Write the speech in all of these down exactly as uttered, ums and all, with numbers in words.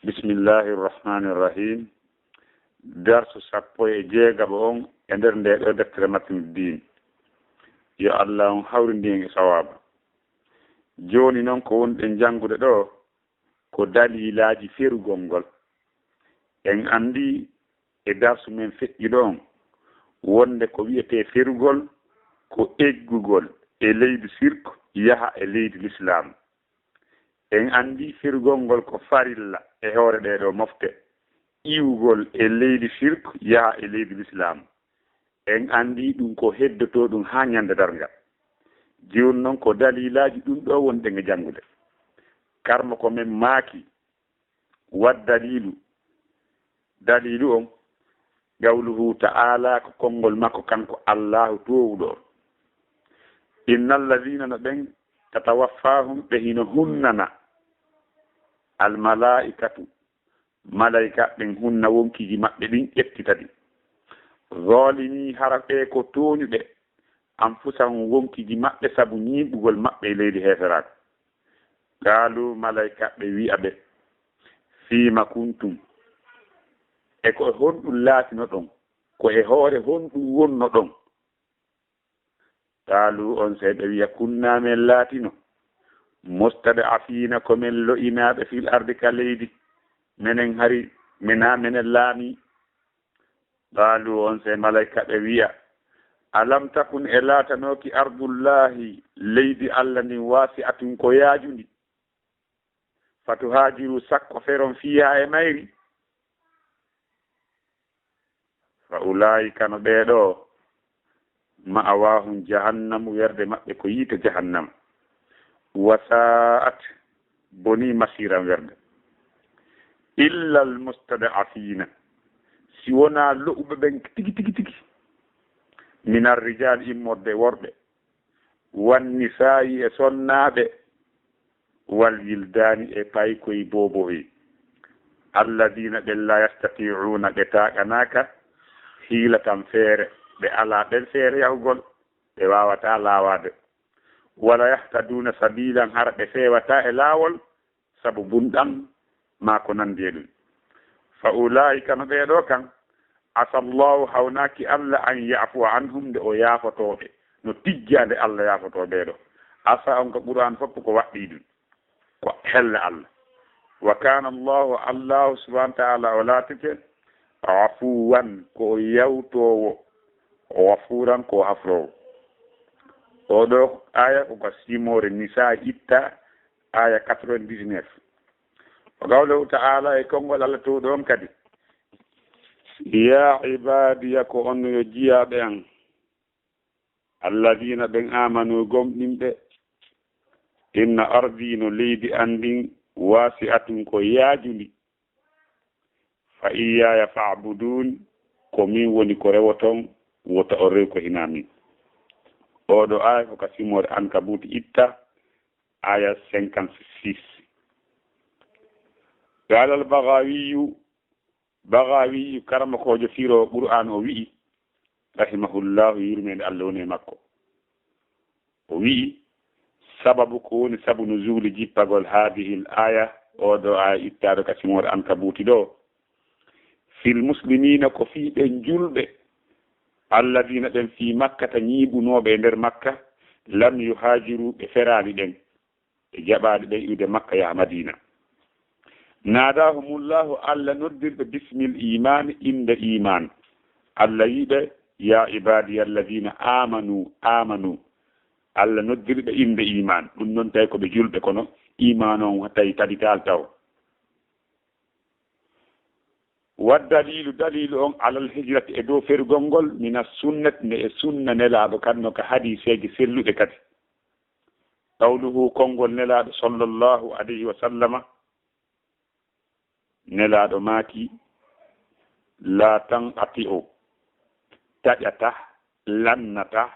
Bismillahi irrahmani irrahim. Darsu sappo e jeegaɓo on e nder nde ɗo deftere Matnu Diin. Yo Allah on hawrindi en e sawaaba. Jooni non ko wonɗen janngude ɗo ko dalilaaji ferugol ngol. En anndi e darsu men feƴƴuɗo on wonde ko wi'etee ferugol ko eggugol e leydi sirk yaha e leydi lislaam. En anndi ferugol ngol ko farilla e hoore ɗee ɗoo mofte, iwgol e leydi sirk yaha e leydi lislaam. En anndi ɗum ko heddotoo ɗum haa ñande darnga. Jooni non ko dalilaaji ɗum ɗoo wonɗen e janngude. Karmoko men maaki, wa daliilu, daliilu on, qawluhu ta'ala, ko konngol makko kanko Allaahu toowuɗo on. Inna alladhina, no ɓen, tatawaffahum, ɓe hino hunnana, al malaa'ikatu, malaa'ika ɓen hunna wonkiiji maɓɓe ɗin ƴettita ɗi. Zalimi, hara ɓe ko tooñuɓe, anfusahum, wonkiiji maɓɓe sabu ñiiɓugol maɓɓe e leydi heeferaaku. Qaalu, malaa'ika ɓe wi'a ɓe, fima kuntum, e ko e honɗum laatinoɗon, ko e hoore honɗum wonnoɗon? Qaalu, on sey ɓe wi'a, kunna, men laatino, mustad'afiina, ko men lo'inaaɓe, fil ardi, ka leydi, menen hari, mena menen laami. Qaalu, on sey malaa'ika ɓe wi'a, alam takun, e laatanooki, ardullahi, leydi Alla ndin, waasi'atun, ko yaajundi, fatuhaajiru, sakko feron, fiihaa, e mayri? Fa ulaa'ika, no ɓee ɗoo, ma'awaahum jahannamu, werde maɓɓe ko yiite jahannama. Wa sa'at, bonii masiiran werde. Illa al mustad'afiina, si wonaa lo'uɓe ɓen tigi, tigi, tigi, minar rijaali, immorde e worɓe, wan nisaa'i, e sonnaaɓe, wal wildaani, e paykoy booboy, alladiina, ɓen, laa yastati'uuna, ɓe taaƙanaaka, hiilatan, feere, ɓe alaa ɓen feere yahugol, ɓe waawataa laawaade, wala yahtaduuna sabiilan, hara ɓe feewataa e laawol, sabu bunɗan maa ko nanndi e ɗum. Fa ulaa'ika, no ɓee ɗoo kan, asa Allaahu, hawnaaki Alla, an ya'fuwa anhum, nde o yaafotoo ɓe, no tijjaa nde Alla yaafotoo ɓee ɗoo. Asa on ka Qur'aan fof ko waɗɗii ɗum, ko helle Alla. Wa kaana Allaahu, Allaahu subhaanahu wa ta'aala o laatike, afuwan, ko o yawtoowo, ghafuuran, ko o hafroowo. Oo ɗoo aaya ko ka simoore Nisaa itta, aaya quatre-vingt-dix-neuf. Wa qawluhu ta'aala, e konngol Alla toowɗo on kadi, yaa ibaadiya, ko on yo jiyaaɓe an, alladiina, ɓen, aamanu, gomɗinɓe, inna ardii, no leydi an ndin, waasi'atun, ko yaajundi, fa iyyaaya fa'buduun, ko min woni ko rewoton, wota on rew ko hinaa min. Oo ɗoo aaya ko ka simoore Ankabuuti itta, aaya cinquante-six. Qaala al-Baghawiyyu, Baghawiyyu, karamokoojo firo Qur'aan, o wi'i, rahimahullahu, yurmeende Alla woni e makko. O wi'i, sababu, ko woni sabu nuzuuli, jippagol, haadihil aaya, oo ɗoo aaya ittaaɗo ka simoore Ankabuuti ɗoo, fil muslimiina, ko fii ɓen julɓe, alladiina, ɓen, fii Makkata, ñiiɓunooɓe e nder Makka, lam yuhaajiru, ɓe feraali ɗen, ɓe jaɓaali ɓen iwde Makka yaha Madiina. Naadaahumullaahu, Alla noddiri ɓe, bismil iimaani, innde iimaan. Alla wi'i ɓe, yaa ibaadiya alladiina aamanu, aamanu. Alla noddiri ɓe innde iimaan. Ɗum noon tawi ko ɓe julɓe, kono iimaan on tawi tabitaali taw. Wa daliilu, daliilu on, alal hijrati, e dow ferugol ngol, mina sunnati, nde e sunna Nelaaɗo kan, no ka hadiiseeje selluɗe kadi. Qawluhu, konngol Nelaaɗo sallallahu alayhi wa sallama, Nelaaɗo maaki, laa tanqati'u, taƴata, lannata,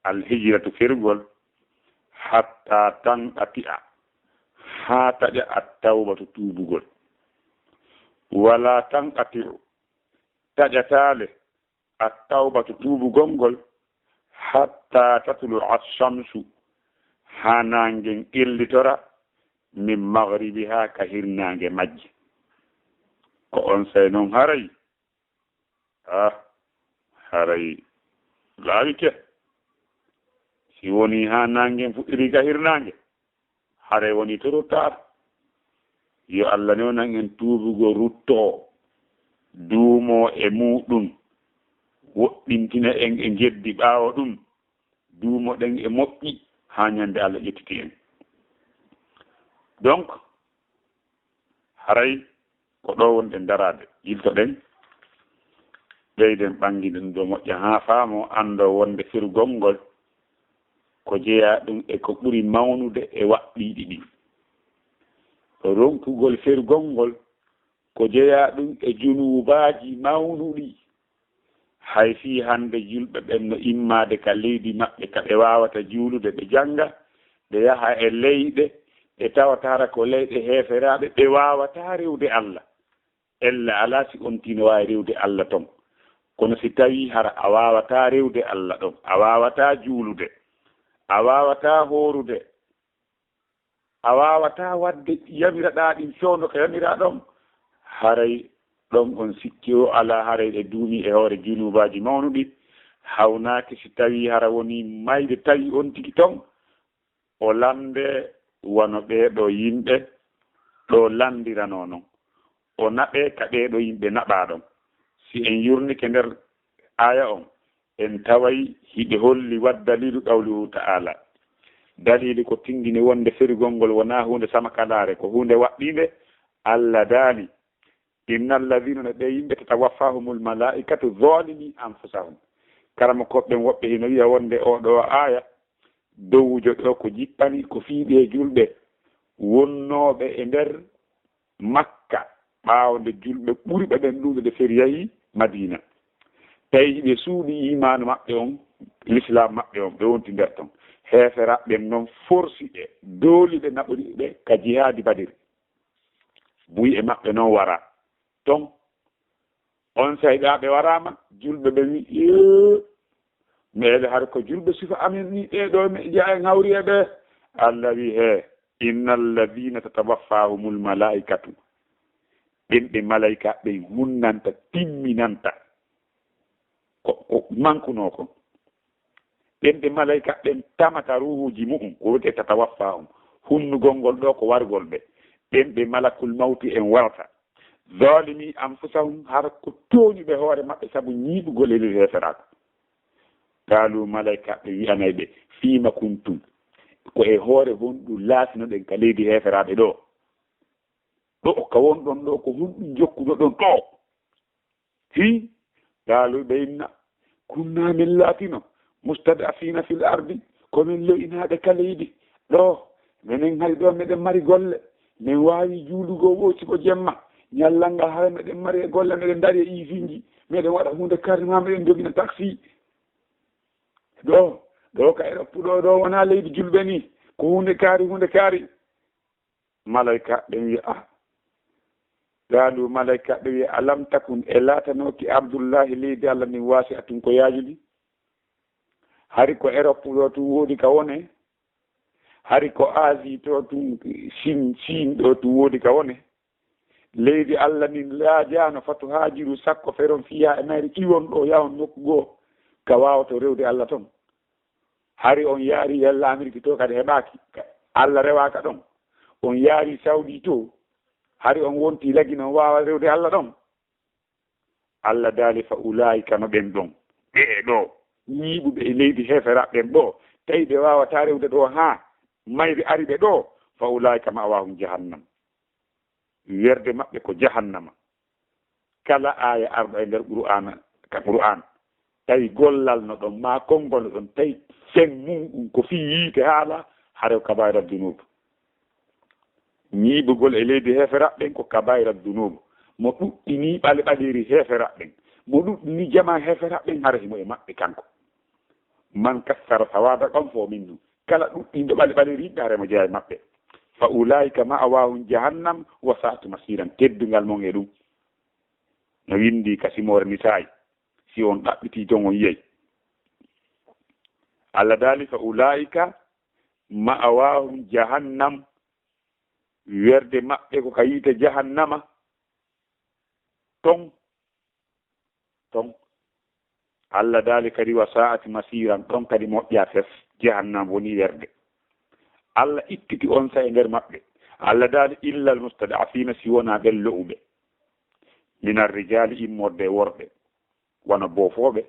al hijratu, ferugol, hatta tanqati'a, haa taƴa, at tawbatu, tuubugol. Wala tanqati'u, taƴataale, at tawbatu, tuubugol ngol, hatta tatlu'a shamsu, haa naange ngen ƴellitora, min maghribiha, ka hirnaange majje. Ko on say non haray, ah, haray laawike. Si wonii haa naange fuɗɗiri ka hirnaange, haray woni trop tard. Yo Allah newnan en tuubugo, ruttoo, duumoo e muuɗum, woɗɗintina en e geddi ɓaawo ɗum, duumoɗen e moƴƴi haa ñande Allah ƴettiti en. Donc, haray ko ɗoo wonɗen daraade, yiltoɗen, ɓeyden ɓannginɗe ɗum ɗoo moƴƴa haa faamoo, anndoo wonde ferugol ngol ko jeyaa ɗum e ko ɓuri mawnude e waɗɗiiɗi ɗin. Ronkugol ferugol ngol ko jeyaa ɗum e junuubaaji mawnuɗi. Hay fii hannde julɓe ɓen no immaade ka leydi maɓɓe ka ɓe waawata juulude, ɓe jannga, ɓe yaha e leyɗe ɗe tawata hara ko leyɗe heeferaaɓe, ɓe waawataa rewde Allah. Ella alaa si on tigi no waawi rewde Allah ton. Kono si tawii hara a waawataa rewde Allah ɗon, a waawataa juulude, a waawataa hoorude, a waawataa waɗde yamiraɗaa ɗin fewndo ka yamiraa ɗon, haray ɗon on sikki o alaa, haray e duumii e hoore junuubaaji mawnuɗi, hawnaaki si tawii hara wonii mayde tawi on tigi ton, o lanndee wano ɓee ɗoo yimɓe ɗoo lanndiranoo non. O naɓee ka ɓee ɗoo yimɓe naɓaa ɗon. Si en yurnike nder aaya on, en taway hiɓe holli wa daliilu qawluhu ta'ala. Daliilu ko tinndini wonde ferugol ngol wonaa huunde samakalaare, ko huunde waɗɗiinde. Allah daali, "Inna alladhina", no ɓee yimɓe, "tatawaffahumul malaa'ikatu zalimi anfusahum." Karamokooɓe ɓen woɓɓe hino wi'a wonde oo ɗoo aaya, dowujo ɗoo ko jippani ko fii ɓee julɓe wonnooɓe e nder Makka, ɓaawo nde julɓe ɓuriɓe ɓen ɗuuɗude feri yahi Madiina. Tawi ɓe suuɗi iimaanu maɓɓe on, lislaam maɓɓe on, ɓe wonti nder ton. Heeferaaɓe ɓen non forsi ɓe, dooli ɓe, naɓori ɓe ka jihaadi Badiri. Buy e maɓɓe non wara ton. On say ɓe waraama, julɓe ɓe wi, "Ee, meɗe har ko julɓe sifa amen ni, ɓee ɗoo me jeyaa en hawri e ɓe." Allah wi, "He, innal ladina tatawaffahumul malaikatu." Ɓen ɓe malaika ɓen hunnanta, timminanta ko, ko mankunoo kon. Ɓen ɓe malaika ɓen tamata ruuhuuji mu'un, ko wiyetee tatawaffahum. Hunnugol ngol ɗoo ko wargol ɓe. Ɓen ɓe malakul mawti en warata. Zalimi anfusahum, hara ko tooñuɓe hoore maɓɓe sabu ñiiɓugol e leydi heeferaaku. Qaalu, malaikaaɓe wi'anay ɓe, "Fima kuntum?" Ko e hoore honɗum laatinoɗen ka leydi heeferaaɓe ɗoo? Ɗoo ka wonɗon ɗoo, ko honɗum jokkunoɗon ɗoo? Hi, qaalu ɓe inna, kunna, min laatino, mustad'afina fil ardi, ko min lo'inaaɓe ka leydi. Ɗoo, menen hari ɗoo, meɗen mari golle. Min waawi juulugol woo siko jemma. Ñallal ngal hara meɗen mari e golle, meɗen dari e isinji. Meɗen waɗa huunde karri maa meɗen jogina taksi. Ɗoo, ɗoo ka Erop ɗoo, ɗoo wonaa leydi julɓe ni. Ko huunde kaari, huunde kaari. Malaika ɓen wi'a, ah. Qaalu, malaika ɓe wi'a, alam takun, e laatanooki Abdullahi leydi Allah ndin wasi'atun ko yaajundi? Hari ko Erop ɗoo tun woodi ka wone? Hari ko Asie to tun, Chine, Chine ɗoo tun woodi ka wone? Leydi Allah ndin laajaano fatuhaajiru sakko feron fiha e mayri iwon ɗoo yahon nokku goo ka waawato rewde Allah ton. Hari on yaari yalla Ameriki to kadi heɓaaki. Allah rewaaka ɗon. On yaari Saudi to. Hari on wonti lagi non waawa rewde Allah ɗon. Allah daali fa ulaa'ika no ɓen ɗon. Ɓe e ɗoo. Ñiiɓuɓe e leydi heeferaaɓe ɓen ɗoo. Tawi ɓe waawataa rewde ɗoo haa mayri ari ɓe ɗoo. Fa ulaa'ika ma'waahum jahannam. Werde maɓɓe ko jahannama. Kala aaya arɗo e nder Qur'aana, ka Qur'aan, tawi gollal no ɗon, maa konngol no ɗon, tawi sen mum ɗum ko fii yiite haala, hare ko kabaa'ira dunub. Ñiiɓugol e leydi heeferaaɓe ɓen ko kabaa'ira dunub. Mo ɗuɗɗini ɓale ɓaleeri heeferaaɓe ɓen, mo ɗuɗɗini jamaa heeferaaɓe ɓen, hare himo e maɓɓe kanko. Man kassara sawaada qawm fa huwa minhum. Kala ɗuɗɗinɗo ɓale ɓaleeri yimɓe, hare mo jeyaa e maɓɓe. Fa ulaa'ika ma'waahum jahannam wa sa'at masiiran. Teddungal mon e ɗum. No winndi ka Simoore Nisaa'i. Si on ɗaɓɓitii ton, on yiyay. Allah daali, fa ulaa'ika ma'waahum jahannam. Werde maɓɓe ko ka yiite jahannama. Ton, ton. Allah daali kadi: "Wa sa'at masiran", ɗon kadi moƴƴa fes, jahannam woni werde. Allah ittiti on sa e nder maɓɓe. Allah daali: "Illa al mustad'afina", si wona ɓen lo'uɓe. Minar rijali, immorde e worɓe. Wano boofooɓe,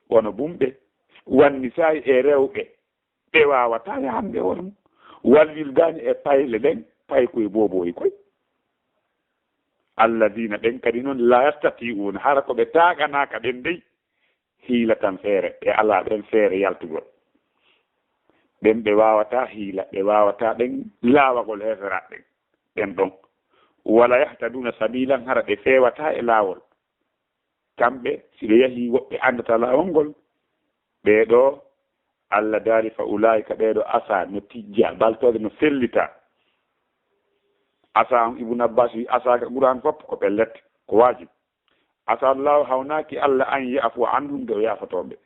wano bumɓe, wan nisa'i e rewɓe. Ɓe waawataa yahande on. Wal wildaani e payle ɗen, paykoy boobooy koy. Alladina, ɓen kadi non, la yastati'una, hara ko ɓe taaganaaka ɓen dey, hiilatan feere, ɓe alaa ɓen feere yaltugol. Ɓen ɓe waawataa hiila, ɓe waawataa ɓen laawagol heeferaaɓe ɓen, ɓen ɗon. Wala yahtaduna sabilan, hara ɓe feewataa e laawol. Kamɓe, si ɓe yahii, woɓɓe anndataa laawol ngol. Ɓee ɗoo, Allah daali, fa ulaa'ika, ɓee ɗoo, asa no tijja, baltoode no fellita. Asa on, Ibn Abbas wi, asa ka Qur'an fof ko pellet, ko waajib. Asa Allahu, hawnaaki Allah, an ya'fu anhum, nde o yaafotoo ɓe.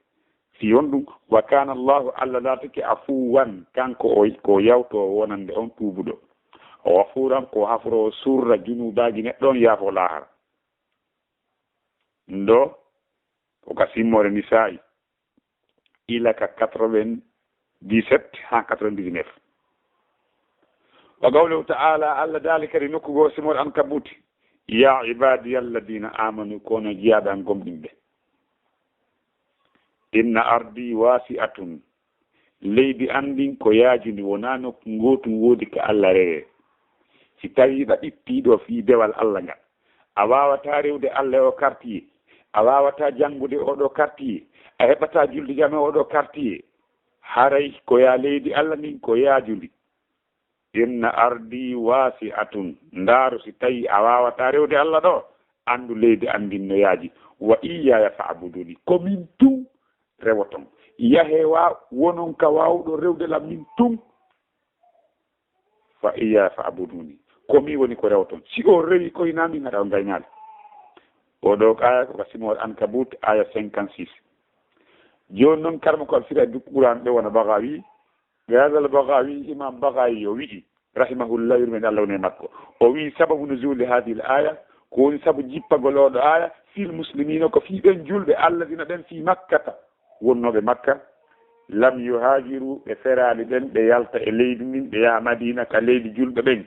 Fii honɗum? Wa kana Allahu, Allah laatike, afuwan, kanko o, ko yawtoowo wonande on tuubuɗo. O ghafuran, ko hafuroowo surra junuubaaji neɗɗo on, yaafoo laahara. Ndo ko ka simmoore Nisaa'i, ila ka quatre-vingt-dix-sept haa quatre-vingt-dix-neuf. Wa qawluhu ta'ala, Allah daali kadi nokku goo simmoore Ankabuuti, ya ibadiya alladina amanu, kono jiyaaɓe an gomɗinɓe. Inna ardi wasi'atun, leydi an ndin ko yaajundi, wonaa nokku ngootu woodi ka Allah rewee. Si tawii hiɗa ɓippii ɗoo fii dewal Allah ngal, a waawataa rewde Allah e oo quartier, a waawataa janngude oo ɗoo quartier, a heɓataa julde jam e oo ɗoo quartier, haray ko yaa leydi Allah ndin ko yaajundi. Inna ardi wasi'atun. Ndaaru, si tawii a waawataa rewde Allah ɗoo, anndu leydi an ndin no yaaji. Wa iyyaya fa'buduni. Ko min tun rewoton. Yahee wa wonon ka waawuɗo rewde lan min tun. Fa iyyaya fa'buduni. Ko min woni ko rewoton. Si o rewi ko hinaa min, haɗa on gaynaali. Oo ɗoo aya ko ka simmoore Ankabut, aya cinquante-six. Jooni non, karma ko alfira e dukku Qur'an ɓe wona Bagawi, Gadal Bagawi, Imam Bagawi o wi'i, rahimahullah, yurmeende Allah woni e makko. O wi'i, sababu nuzuli hadhihi al-aya, ko woni sabu jippagol oo ɗoo aya, fil muslimina, ko fii ɓen julɓe, alladina, ɓen fii Makkata, wonnooɓe Makka, lam yuhajiru, ɓe feraali ɓen, ɓe yalta e leydi ndin, ɓe yaha Madina ka leydi julɓe ɓen.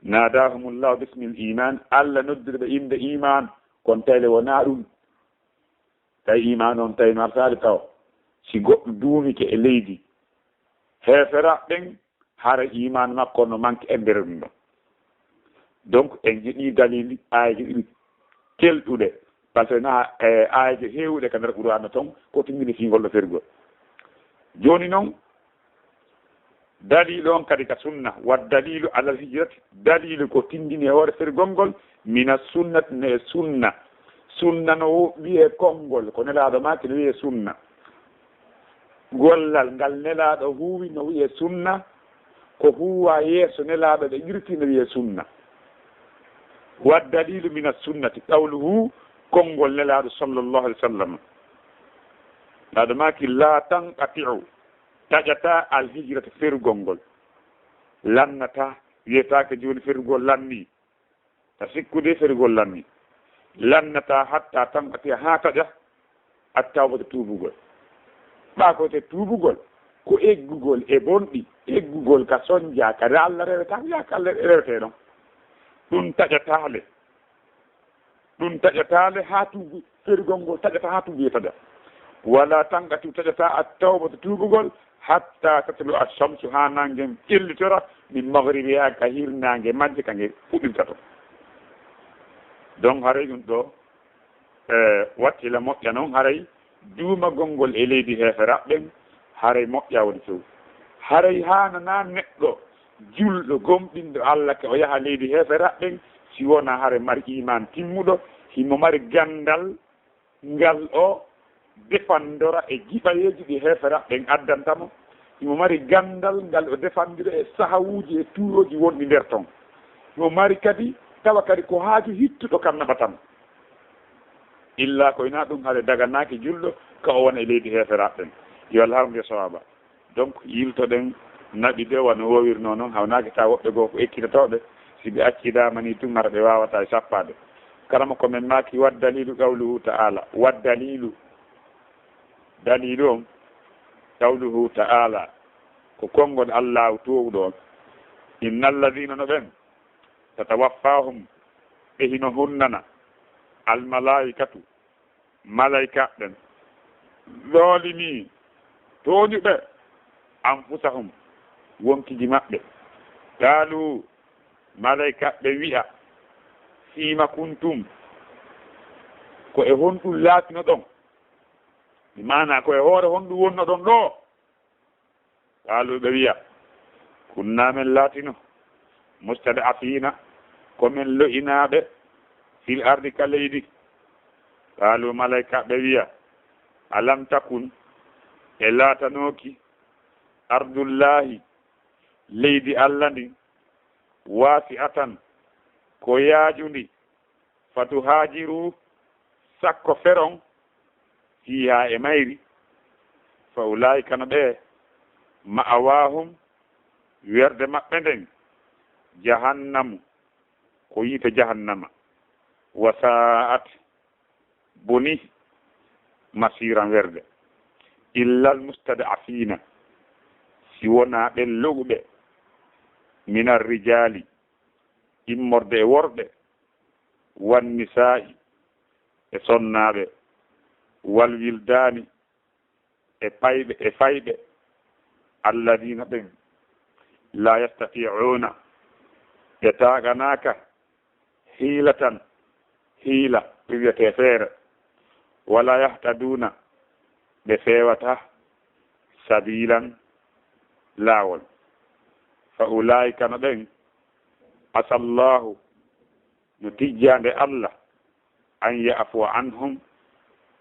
Nadahumullahu bismil iman, Allah noddiri ɓe innde iman, kono tawi le wonaa ɗum. Tawi iman on tawi no artaade taw. Si goɗɗo duumike e leydi heeferaaɓe ɓen, hara iman makko no manque e nder ɗum ɗon. Donc, en heɓii dalili aayeeje ɗiɗi kelɗuɗe, parce que na, e, aayeeje heewuɗe ka nder Qur'aana ton, ko tinndini fii ngol ɗoo fergol. Jooni non, daliilu on kadi ka sunna, wa daliilu alal hijrati, daliilu ko tinndini e hoore fergol ngol, mina sunnati, no e sunna. Sunna no wo-, wiyee konngol, ko Nelaaɗo maaki no wiyee sunna. Gollal ngal Nelaaɗo huuwi no wiyee sunna, ko huuwa yeeso Nelaaɗo ɓe qirti no wiyee sunna. Wa daliilu mina sunnati, qawluhu, konngol Nelaaɗo sallallahu alaihi wasallam. Nelaaɗo maaki, la tanqati'u, taƴataa alhijrata ferugol ngol. Lannataa, wiyetaake jooni ferugol lannii. Ta sikkude ferugol lannii. Lannataa hatta tanqati'a, haa taƴa attawbata tuubugol. Ɓaa ko te tuubugol, ko eggugol e bonɗi, eggugol ka sonjaa, ka Allah rewetaako, yaa ka Allah rewetee ɗon. Ɗum taƴataa le. Ɗum taƴataa le haa tuubu, ferugol ngol taƴataa haa tuubu e taƴa. Wala tanqati'u, taƴataa at-tawbatu, tuubugol, hatta tatlu'a ash-shamsu, haa naange ƴellitora, min maghribiha, ka hirnaange majje, ka nge fuɗɗirta to. Donc, haray ɗum ɗoo, e, wakkila moƴƴa non, haray duumagol ngol e leydi heeferaaɓe ɓen, haray moƴƴa woni few. Haray haananaa neɗɗo julɗo gomɗinɗo Allah ka o yaha leydi heeferaaɓe ɓen, si wonaa hare mari iman timmuɗo, himo mari ganndal ngal o defandora e jiɓayeeji ɗi heeferaaɓe ɓen addanta mo, himo mari ganndal ngal o defandira e sahawuuji e tuurooji wonɗi nder ton. Himo mari kadi, tawa kadi ko haaju hittuɗo kan naɓata mo. Illa ko hinaa ɗum, hare daganaaki julɗo ka o wona e leydi heeferaaɓe ɓen. Yo Allah har mo e sawaaba. Donc, yiltoɗen naɓi de wano woowirnoo non, hawnaaki tawa woɓɓe goo ko ekkitatooɓe. Si ɓe accii daamani tun, hara ɓe waawataa e sappaade. Karama ko men maaki, wa daliilu qawluhu ta'ala. Wa daliilu, daliilu on, qawluhu ta'ala, ko konngol Allaahu toowuɗo on. Inna alladhiina, no ɓen, tatawaffaahum, ɓe hino hunnana, almalaa'ikatu, malaa'ikaaɓe ɓen, zaalimi, tooñuɓe, anfusahum, wonkiji maɓɓe. Qaalu, malaa'ikaaɓe ɓen wi'a, fiima kuntum, ko e honɗum laatinoɗon? Bi maanaa, ko e hoore honɗum wonnoɗon ɗoo? Qaalu, ɓe wi'a, kunnaa, men laatino, mustad'afiina, ko men lo'inaaɓe, fil ardi, ka leydi. Qaalu, malaa'ikaaɓe ɓen wi'a, alam takun, e laatanooki, ardullaahi, leydi Alla ndin, waasi'atan, ko yaajundi, fatuhaajiru, sakko feron, fiihaa, e mayri, fa ulaa'ika, no ɓee, ma'awaahum, werde maɓɓe nden, jahannamu, ko yiite jahannama, wa saa'at, boni, masiiran, werde, illal mustad'afiina, si wonaa ɓen lo'uɓe, minar rijaali, immorde e worɓe, wan nisaa'i, e sonnaaɓe, wal wildaani, e payɓe, e fayɓe, alladiina, ɓen, laa yastati'uuna, ɓe taaŋanaaka, hiilatan, hiila, ɓe wi'etee feere, walaa yahtaduuna, ɓe feewataa, sabiilan, laawol. Fa ulaa'ika, no ɓen, asallaahu, no tijjaa nde Alla, an ya'fuwa anhum,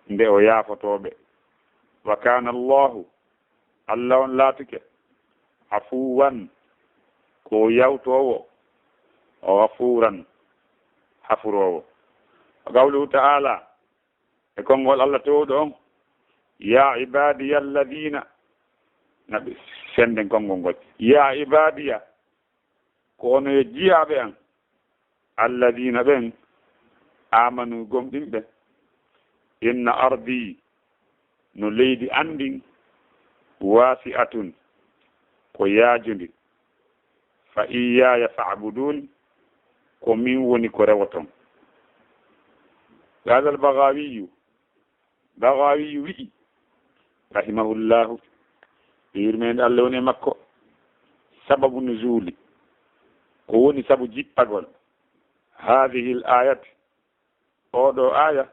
nde o yaafotoo ɓe. Wa kaana Allaahu, Alla on laatike, afuwan, ko o yawtoowo, o ghafuuran, hafuroowo. Wa qawluhu ta'ala, e konngol Alla toowuɗo on, ya ibaadiya alladiina, na ɓe sennden konngol ngol, ya ibaadiya, ko onon yo jiyaaɓe an, alladiina, ɓen, aamanu, gomɗinɓe, inna ardii, no leydi an ndin, waasi'atun, ko yaajundi, fa iyyaaya fa'buduun, ko min woni ko rewoton. Qaala al-Baghawiyyu, Baghawiyyu wi'i, rahimahullaahu, yurmeende Alla woni e makko, sababu nuzuuli, ko woni sabu jippagol haadihil aayati, oo ɗoo aaya,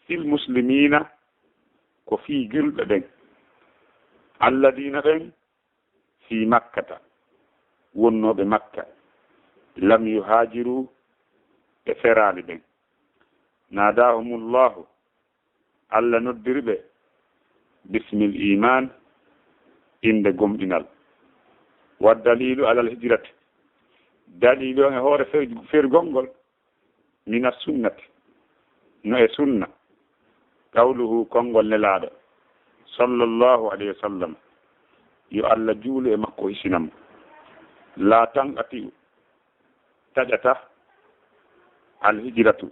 fil muslimiina, ko fii julɓe ɓen, alladiina, ɓen, fii Makkata, wonnooɓe Makka, lam yuhaajiru, ɓe feraali ɓen. Naadaahumullaahu, Alla noddiri ɓe, bismil iimaan, innde gomɗinal. Wa daliilu alal hijrati, daliilu on e hoore fer-, fergol ngol, mina sunnati, no e sunna, qawluhu, konngol Nelaaɗo, sallallahu alayhi wa sallam, yo Alla juulu e makko hisina mo, laa tanqati'u, taƴataa, al hijratu,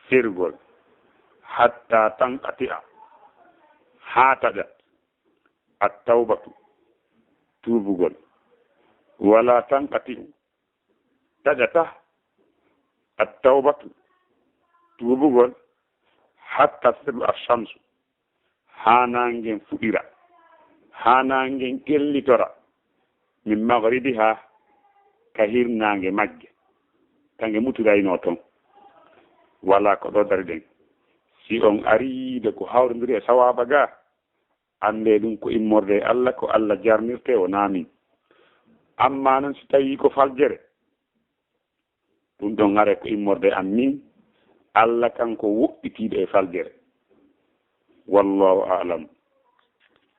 fergol, hatta tanqati'a, haa taƴa, at tawbatu, tuubugol, wala tanqati'u, taƴataa, at tawbatu, tuubugol, hatta tatlu'a shamsu, haa naange ngen fuɗira, haa naange ngen ƴellitora, min maghribihaa, ka hirnaange magge, ka nge mutiraynoo ton. Wala ko ɗoo dariɗen. Si on arii de ko hawrondiri e sawaaba gaa, anndee ɗum ko immorde e Alla, ko Alla jarnirtee, wonaa min. Ammaa non si tawii ko faljere, ɗum ɗon haray ko immorde e an min, Alla kanko woɗɗitiiɗo e faljere. Wallaahu a'lam.